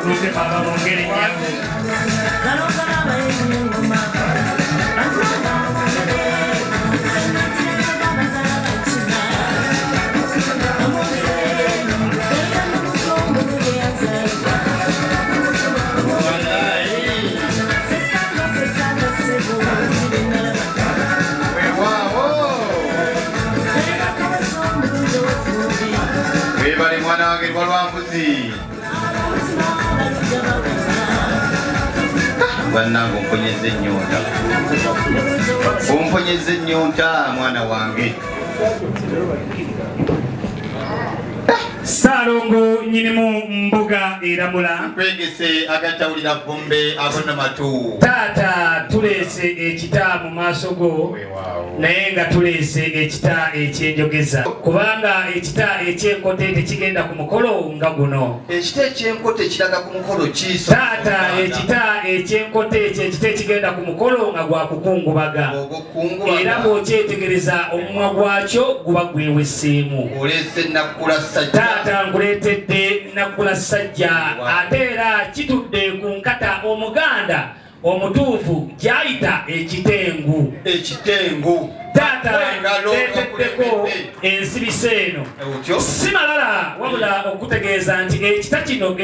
Babongere nnyabo. Webale mwana wange lwambuzi. Bannange omponyezza ennyonta. Omponyezza ennyonta mwana wange. Ssaalongo nnyinimu mbuga eramula. Nkwegese agatawulira vvumbe abona matu. Taata tuleese ekita mu maaso go, naye nga tuleese ekita ekyenjogeza, kubanga ekita ekyenkote tekigenda ku mukolo nga guno. Ekita ekyenkote kiraga ku mukolo kiiso. Taata ekita ekyenkote ekyo ekita ekigenda ku mukolo nga gwa kukungubaga, era bw'okyetegereza omumwa gwakyo guba gweweseemu. Oleese Nakkula Ssajja. Taata nkuleetedde Nakkula Ssajja, ate era kitudde ku nkata Omuganda omutuufu gy'ayita ekitengu. Ekitengu. Taata nkuleeteddeko ensibisa eno. Si malala wabula okutegeeza nti ekita kino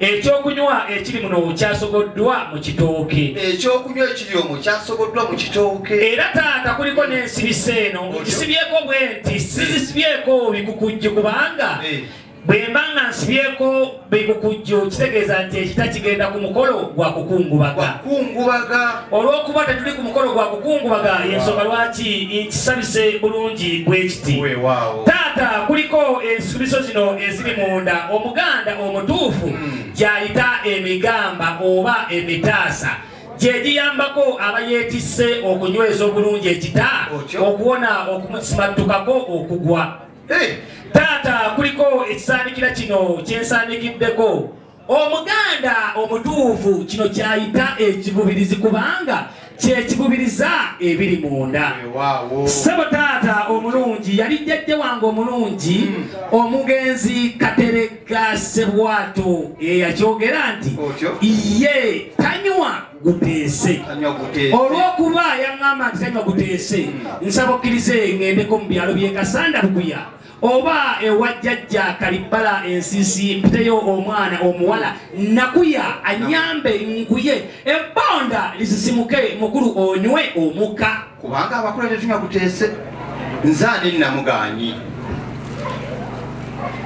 ekyokunywa ekiri muno kyasogoddwa mu kitooke. Ekyokunywa ekiri omwo kyasogoddwa mu kitooke. Era taata kuliko n'ensibisa eno, nkisibyeko bwe nti sizisibyeko bikukujju, kubanga bwe mba nga nsibyeko bikukujju kitegeeza nti ekita kigenda ku mukolo gwa kukungubaga. Olw'okuba tetuli ku mukolo gwa kukungubaga, y'ensonga lwaki nkisabise bulungi bwe kiti. Taata kuliko ensubiso zino eziri munda Omuganda omutuufu gy'ayita emigamba oba emitaasa, gye giyambako abayeetisse okunyweza obulungi ekita, okuwona okumusimattukako okugwa. Taata kuliko ekisaanikira kino kyensaanikiddeko. Omuganda omutuufu kino kyayita ekibubirizi, kubanga kyekibubiriza ebiri munda. Ssebo taata omulungi yali jjajja wange omulungi omugenzi Katerega Ssebwato eyakyogera nti ye tanywa guteese. Olw'okuba yaŋŋamba nti tanywa guteese, nsaba okkirize ŋŋendeko mu byalo by'e Kasanda Buguya oba ewa jjajja Kalibbala ensiisi, mpiteyo omwana omuwala Nakuya anyambe nkuye ebbonda lisisimuke mukulu onywe omukka. Kubanga abakulu tetunywa guteese. Nze ani namugaanyi?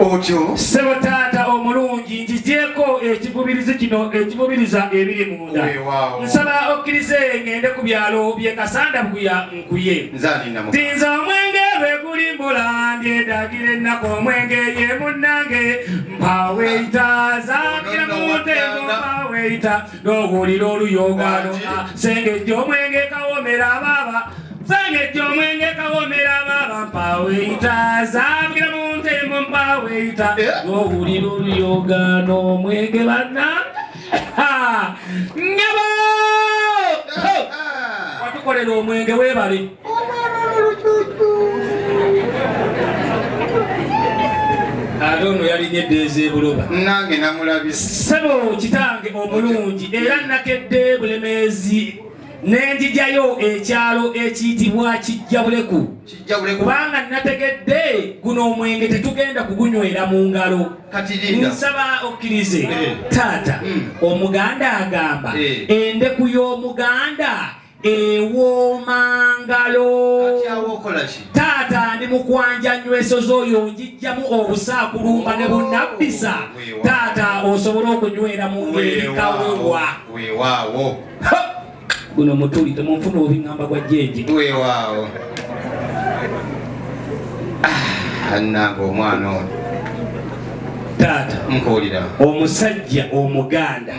Otyo. Ssebo taata omulungi njigyeko ekivubirizi kino ekivubiriza ebiri munda. Nsaba okkirize ŋŋende ku byalo by'e Kasanda Buguya nkuye. Tinza omwenge bwe gulimbula ndyedagira ennaku omwenge ye munnange mpaweyita zaakira mu ntengo mpaweyita n'owulira oluyogaano sengejja omwenge kawomera baaba sengejja omwenge kawomera baaba mpaweyita zaakira mu ntengo mpaweyita n'owulira oluyogaano omwenge bannange ngabo watukolera omwenge weebale. Ate ono yalinye eddeezi ebuloba. Nange namulabye. Ssebo kitange omulungi era nakedde Bulemeezi ne njijjayo ekyalo ekiyitibwa Kijjabuleku. Kubanga nategedde guno omwenge tetugenda kugunywera mu ngalo. Nsaba okkirize taata Omuganda agamba endeku y'Omuganda ewooma ngalo. Taata ndi mukwanja nnyweso z'oyo njijjamu obusaakulumba ne bunnabbisa. Taata osobole okunywera mu ngeri kawewa. Weewaawo. Guno mutuli temunfuna obiŋŋamba gwa jjenje. Weewaawo. Annange omwana ono. Taata nkuwulira. Omusajja Omuganda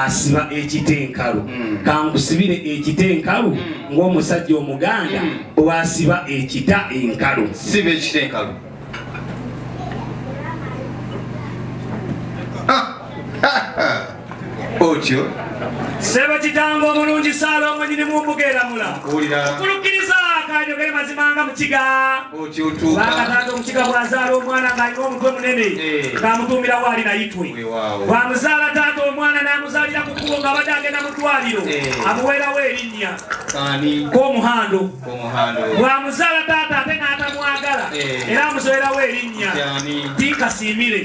asiba ekita enkalu. Kankusibire ekita enkalu ng'omusajja Omuganda bw'asiba ekita enkalu. Siba ekita enkalu. Otyo. Ssebo kitange omulungi Ssaalongo nnyinimu mbuga eramula. Nkukkiriza Akanjogere mazima nga mukiga. Kubanga taata omukiga bw'azaala omwana ng'alina omutwe munene ng'amutuumirawo ali nayitwe. Bw'amuzaala taata omwana n'amuzaalira ku kkubo ng'abadde agenda mu ddwaliro amuweerawo erinnya k'omuhando. Bw'amuzaala taata ate n'atamwagala era amuzoerawo erinnya Tinkasiimire.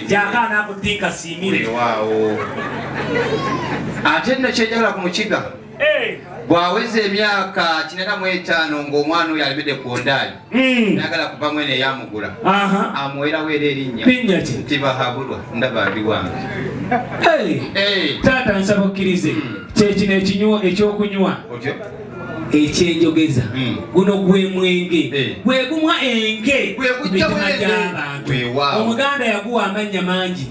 Gyakaana ako Tinkasiimire. Ate nno kyenjagala ku mukiga bw'aweza emyaka 85 ng'omwana oyo alemedde ku ndaali nayagala kuva mwene eyamugula amuwerawo era erinnya nti bahabulwa ndaba ndi wange. Taata nsaba okkirize kyekino ekinywa ekyokunywa ekyenjogeza guno gwe mwenge gwe gumwa enge mitima gy'abantu. Omuganda yaguwa amannya mangi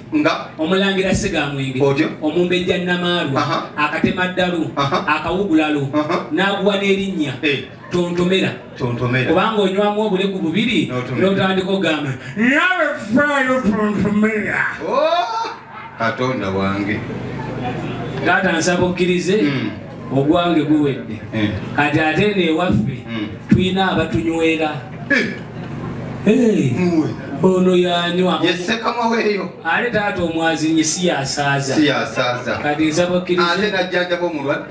omulangira Ssegamwenge, omumbejja Namaalwa, akatemaddalu, akawugulalo, n'aguwa n'erinnya Tontomera. Kubanga onywamu obuleku bubiri n'otandika ogamba nawe faayo tontomera. Katonda wange. Taata nsaba okkirize ogwange guwedde. Kati ate eno ewaffe tulina abatunywera. Ono yanywa ate taata omwazinyi si yasaaza. Kati nsaba okkirize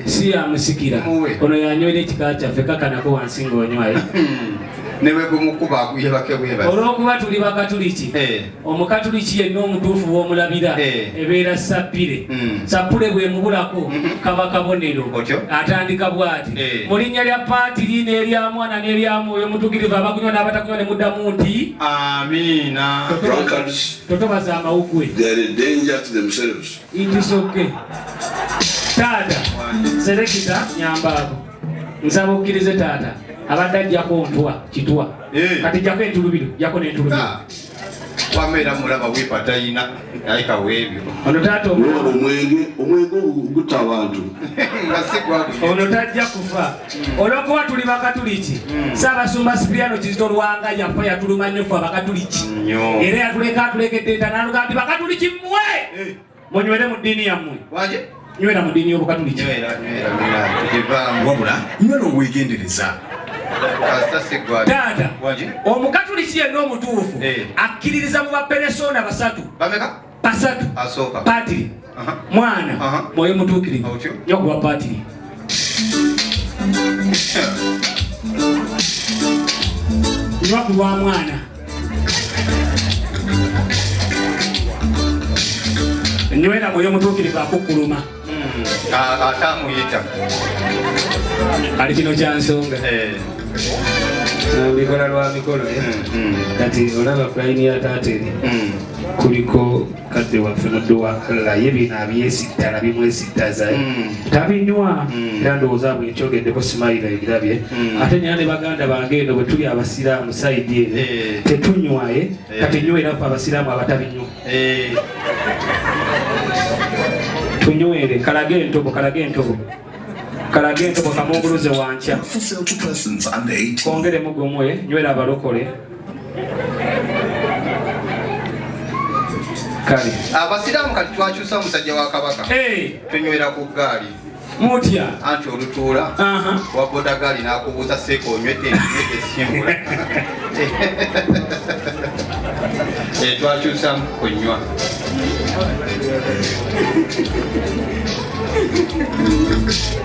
si yamusikira. Ono yanywera ekika kyaffe kakanako wansi ng'onywayo. Olw'okuba tuli bakatuliki, omukatuliki yenna omutuufu w'omulabira ebeera sappire. Sappule bw'emubulako kaba kabonero. Atandika bw'ati mu linnya lya paatiri n'erya mwana n'erya mwoyo mutuukirivu abakunywa n'abatakunywa ne muddamu nti amiina. Totobaza amawuggwe. It is okay. Taata selekita nyambaako nsaba okkirize taata abadde ajjako ntwa kitwa kati jjako entulubiro jjako n'entulubiro wameera mulaba wipa tayina ayika weebyo. Ono taata omwenge ogutta abantu ono tajja kufa olw'okuba tuli bakatuliki. Ssaabasumba Sipiriano Kizito Lwanga yafa yatuluma nnyo ffe abakatuliki era yatuleka atulekedde entaana nti bakatuliki mmwe munywere mu ddiini yammwe. Nywera mu ddiini y'obukatuliki. Wabula nywera obwegendereza. Taata omukatuliki yenna omutuufu akkiririza mu baperesoona basatu. Basatu. Paatiri, mwana, mwoyo mutuukirivu. Nyo kuba paatiri. Nywa ku lwa mwana. Nywera mwoyo mutuukirivu akukkuluma. Atamuyita. Ali kino kya nsonga. Mikola lwa mikolo kati olaba kulayini ya taata eri kuliko kadde waffe muddu wa Allah ye bino abyesittala bimwesittaza tabinywa era ndowooza bwe nkyogeddeko simayira ebirabye. Ate nyina ne baganda bange eno bwe tuli abasiraamu sayidi eno tetunywaye kati nywera ffe abasiraamu abatabinywa tunywere. Kalage entobo, kalage entobo, kalage entobo kamunguluze wankya kongeremu gumwe nywera abalokole. Kale abasiraamu kati twakyusa omusajja wa kabaka tunywera ku ggaali mutya anti olutuula wa boda gaali n'akubuuza seeka onywedde esimbula. Twakyusamu kunywa.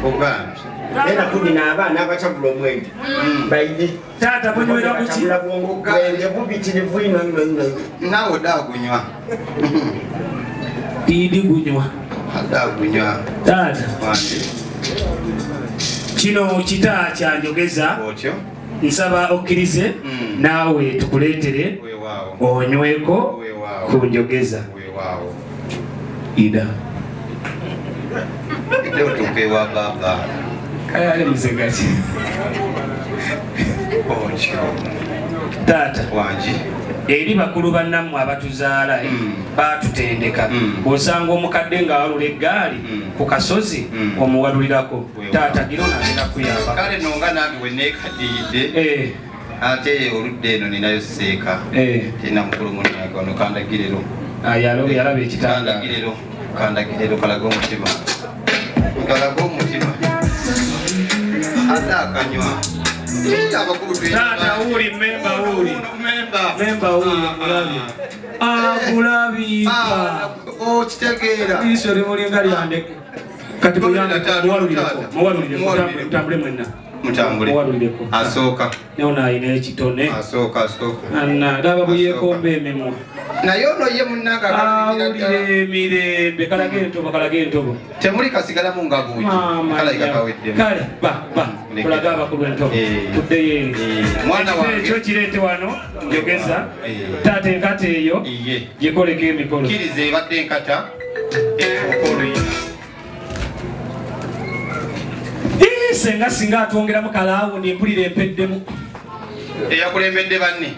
Ogambye era kumi n'abaana abakyagula omwenge baine. Taata bunywera kuki? Bwenge bubitirivu ino ino ino. Naawe odde agunywa. Tiidi gunywa. Adde agunywa. Taata kino kita kyanjogeza nsaba okkirize naawe tukuleetere onyweko ku njogeza. Ida otuuka ewa baaba. Kale ali muzegaki. Taata wangi eri bakulu bannammwe abatuzaala baatutendeka. Osanga omukadde ng'awalula eggaali ku kasozi omuwalulirako. Taata giro nagenda kuyamba. Kale nno nga nange we neekadiyidde ate oludda eno ninayo seeka terina mukulu munnange wano kandagirero. Yalaba ekitanda. Kandagirero, kandagirero kalaga omutima. Kalaga omutima. Ate akanywa. Taata wuli memba wuli. Memba wuli mulabi. Akulabika. Okitegeera. Liiso limulinga lyandeke. Kati muwalulireko. Muwalulireko. Mutambule mwenna. Mutambule. Muwalulireko. Asooka. Naye ono alina ekitone. Asooka asooka. Anna laba bwe yeekomba emimwa. Naye ono ye munnange awulira emirembe kalage entobo kalage entobo. Temuli kasigalamu nga buugi. Kalabika kaweddemu. Kale ba tulage abakulu entobo. Tuddeyo eri. Mwana wange. Ekyo kireete wano njogeza. Taata enkata eyo gikoleko emikolo. Kkiriza ebadde enkata efuuka oluyina. Senga singa atwongeramu kalawundi mpulira empeddemu. Eyakulembedde banne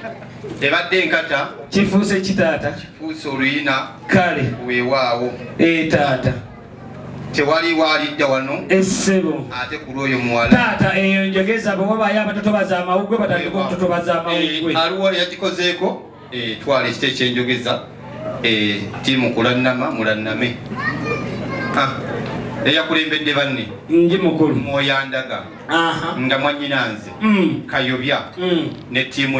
ebadde enkata kifuuse kitaata kifuuse oluyina. Kale weewaawo taata tewali waalidda wano essebo ate ku lw'oyo muwala taata eyo njogeza bwe wabaayo abatotobaza amawuggwe batandika okutotobaza amawuggwe. Aliwo yagikozeeko twala ekiti ekyenjogeza tiimu kulannama mulanname. Eyakulembedde banne nji mukulu Mwoyo Andaga nga mwannyinanze Kayobya ne ttiimu.